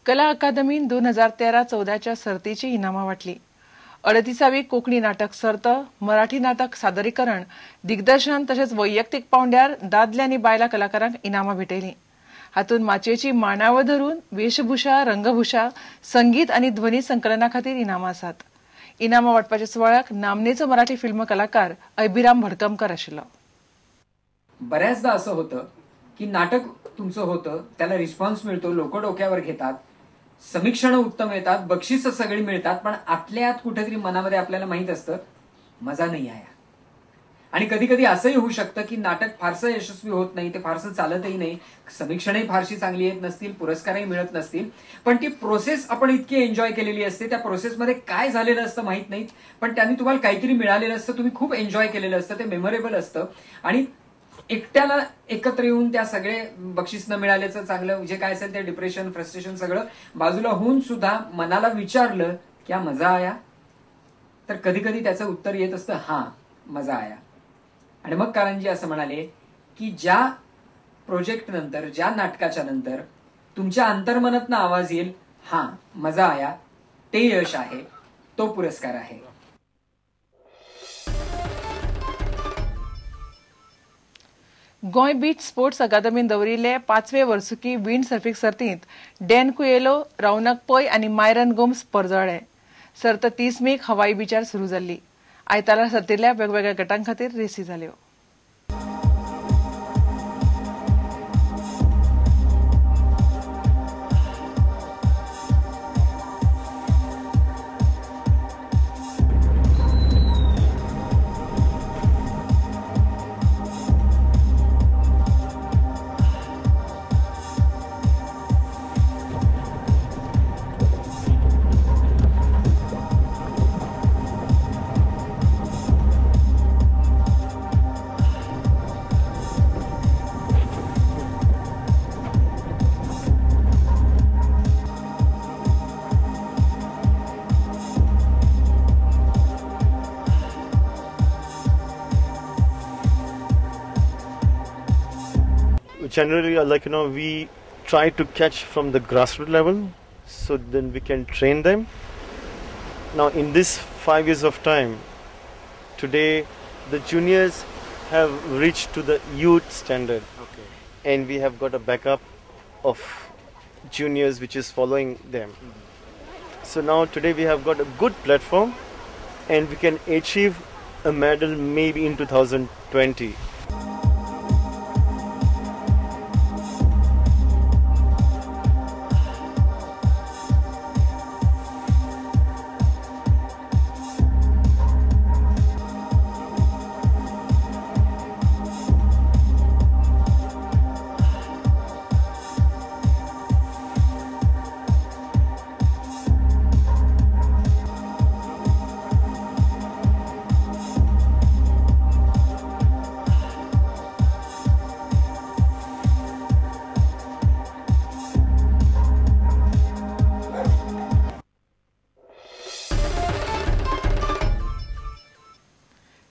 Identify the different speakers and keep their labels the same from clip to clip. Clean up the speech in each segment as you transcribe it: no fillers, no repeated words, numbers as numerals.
Speaker 1: कला अकादमीन 2013-14च्या सर्तीची इनामां वांटली. 38वी कोंकणी नाटक सर्त, मराठी नाटक सादरीकरण, दिग्दर्शन तशेंच वैयक्तीक पावंड्यार दादले आनी बायलां कलाकारांक इनामां भेटयलीं. हातूंत माचयेची मांडावळ धरून वेशभूषा, रंगभूषा, संगीत आनी ध्वनी संकलना खातीर इनामां आसात. इनामां वांटपाच्या सुवाळ्याक नामनेचो मराठी फिल्म कलाकार अभिराम भडकमकर आशिल्लो.
Speaker 2: बऱ्याचदा असं होतं की नाटक तुमचं होतं, त्याला रिस्पॉन्स मिळतो, लोक डोक्यावर घेतात, समीक्षण उत्तम येतात, बक्षिसं सगळी मिळतात, पण आतल्या आत कुठेतरी मनामध्ये आपल्याला माहित असतं मजा नाही आया. आणि कधी कधी असंही होऊ शकतं की नाटक फारसं यशस्वी होत नाही, ते फारसं चालतही नाही, समीक्षणही फारशी चांगली येत नसतील, पुरस्कारही मिळत नसतील, पण ती प्रोसेस आपण इतकी एन्जॉय केलेली असते, त्या प्रोसेसमध्ये काय झालेलं असतं माहित नाही, पण त्यांनी तुम्हाला काहीतरी मिळालेलं असतं, तुम्ही खूप एन्जॉय केलेलं असतं, ते मेमोरेबल असतं. आणि एकट्याला एकत्र येऊन त्या सगळे बक्षीस न मिळाल्याचं चांगलं जे काय असेल ते डिप्रेशन, फ्रस्ट्रेशन सगळं बाजूला होऊन सुद्धा मनाला विचारलं क्या मजा आया, तर कधी कधी त्याचं उत्तर येत असतं हा मजा आया. आणि मग कारंजी असं म्हणाले की ज्या प्रोजेक्ट नंतर, ज्या नाटकाच्या नंतर तुमच्या अंतर्मनातनं आवाज येईल हा मजा आया, ते यश आहे, तो पुरस्कार आहे.
Speaker 1: गोंय बीच स्पोर्ट्स अकादमीन दवरिल्ले 5वे वर्सुकी विंड सर्फिंग सर्तींत डॅन कुएलो, रौनक पै आनी मायरन गोम्स परजळ्ळे. सर्त 30 मेक हवाई बिचार सुरू जाल्ली. आयतारा सर्तींतल्या वेगवेगळ्या गटां खातीर रेसी जाल्यो.
Speaker 3: Generally, like, you know, we try to catch from the grassroots level, so then we can train them. Now, in this 5 years of time, today the juniors have reached to the youth standard. Okay. And we have got a backup of juniors which is following them. Mm-hmm. So now today we have got a good platform and we can achieve a medal maybe in 2020.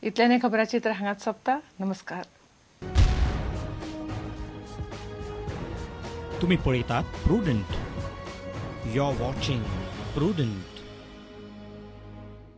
Speaker 1: इतल्याने खबराचित्र हांगाच सोंपता. नमस्कार.
Speaker 4: तुम्ही पळयतात Prudent. You are watching Prudent.